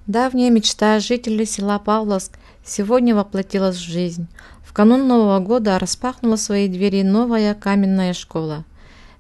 Давняя мечта жителей села Павловск сегодня воплотилась в жизнь. В канун Нового года распахнула свои двери новая каменная школа.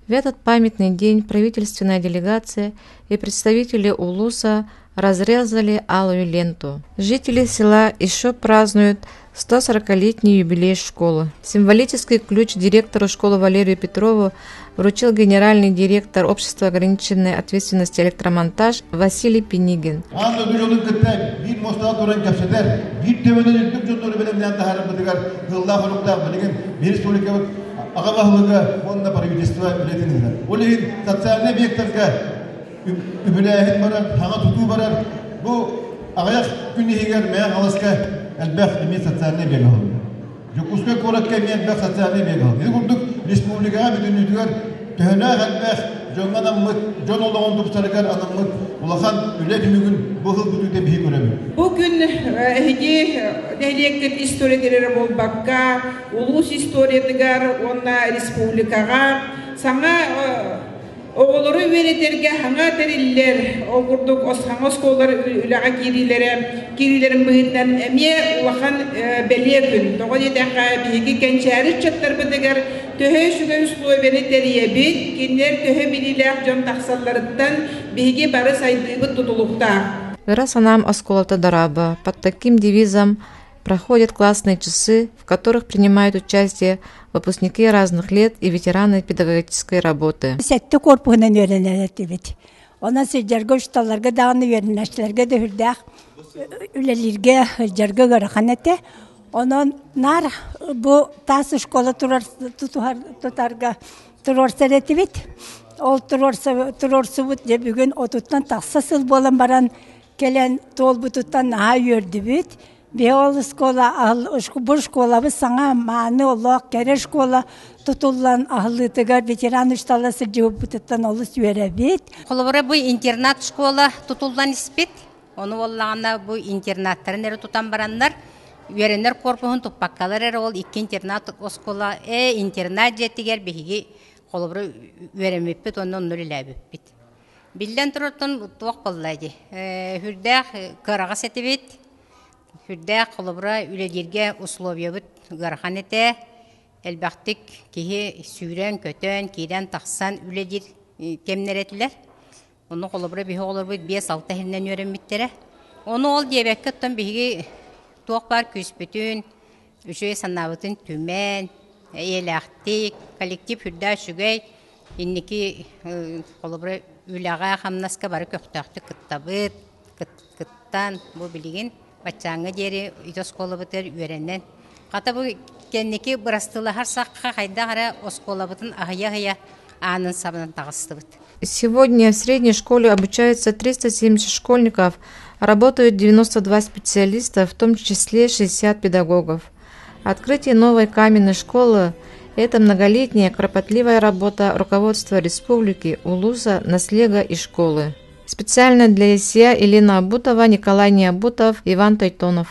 В этот памятный день правительственная делегация и представители Улуса разрезали алую ленту. Жители села еще празднуют 140-летний юбилей школы. Символический ключ директору школы Валерию Петрову вручил генеральный директор общества ограниченной ответственности «Электромонтаж» Василий Пинигин. Аан дойду дьонун кытта биир муостаҕа туран кэпсэтэр, биир төбөнөн үрдүк дьоннору бэлэмнээн таһаарарбытыгар сыаллаах-соруктаах билигин республикабыт аҕа баһылыга уонна правительство үлэтин ыытар. Ол иһин социальнай объектарга үбүлээһин барар, саҥа тутуу барар. Бу аҕыйах күн иһигэр Мэҥэ Хаҥаласка элбэх эмиэ социальнай объект оһоллор. Дьокуускай куоракка эмиэ элбэх социальнай объект оһоллор. Ити курдук республикаҕа бүтүннүүтүгэр төһөлөөх элбэх дьоҥҥо анаммыт, дьон олоҕун тупсарыгар анаммыт улахан үлэ түмүгүн бу сыл бүтүүтэ биһи көрөбүт. Бу күн эһиги нэһилиэккит историятыгар эрэ буолбакка, улуус историятыгар уонна республикаҕа саҥа Оҕолору үөрэтэргэ саҥа тэриллэр, ол курдук саҥа оскуолалар үлэҕэ киириилэрэ, киириилэрин быһыытынан эмиэ улахан бэлиэ күн. Тоҕо диэтэххэ, биһиги кэнчээри ыччаттарбытыгар төһө үчүгэй условияны тэрийэбит, кинилэр төһө билиилээх дьон тахсалларыттан биһиги бары сайдыыбыт тутулуктаах. Ыра санаам оскуолата дорообо, под таким девизом проходят классные часы, в которых принимают участие выпускники разных лет и ветераны педагогической работы. Сэттэ корпуһунан үөрэнэр этибит. Онон сылдьарга учууталларга даҕаны үөрэнээччилэргэ да сүрдээх үлэлииргэ, сылдьарга ыарахан этэ. Онон наар бу таас школа турар тутуһар тутарга туруорсар этибит. Ол туруорсубут дьэ бүгүн отуттан тахса сыл буолан баран кэлэн туолбутуттан наһаа үөрдүбүт. Биһи ол школа бу школабыт саҥа мааны олох кэрэ школа тутуллан аһыллыытыгар ветеран учуутала сылдьыбыппытыттан олус үөрэбит. Холобура бу интернат школа тутуллан испит. Ону буоллаҕына бу интернаттарын эрэ тутан бараннар үөрэнэр корпуһун туппаккалар эрэ ол икки интернат оскуола э интернат дьиэтигэр биһиги холобура үөрэммиппит уонна онно үлэлээбиппит. Биллэн турартан туох буолла дии. Сүрдээх кыараҕас этибит. Сүрдээх холобура үлэлииргэ условиябыт ыарахан этэ. Элбэхтик киһи сүүрэн-көтөн, киирэн-тахсан үлэлиир кэмнэр этилэр. Ону холобура биһи оҕолорбут 5-6 иһинэн үөрэммиттэрэ. Ону ол диэбэккэ оттон биһиги туох баар күүспүтүн, үчүгэй санаабытын түмэн, эйэлээхтик, коллектив сүрдээх үчүгэй, Инники холобура үлэҕэ, хамнаска бары көхтөөхтүк кыттабыт, кыттан бу билигин баччааҥҥа диэри ити оскуолабытыгар үөрэнэн хата бу кэнники бырастылаһар сахха хайдах эрэ оскуолабытын аһыйа-аһыйа аанын сабынан таҕыстыбыт. Сегодня в средней школе обучаются 370 школьников, работают 92 специалиста, в том числе 60 педагогов. Открытие новой каменной школы – это многолетняя кропотливая работа руководства республики, Улуса, Наслега и школы. Специально для СИА Елена Абутова, Николай Необутов, Иван Тойтонов.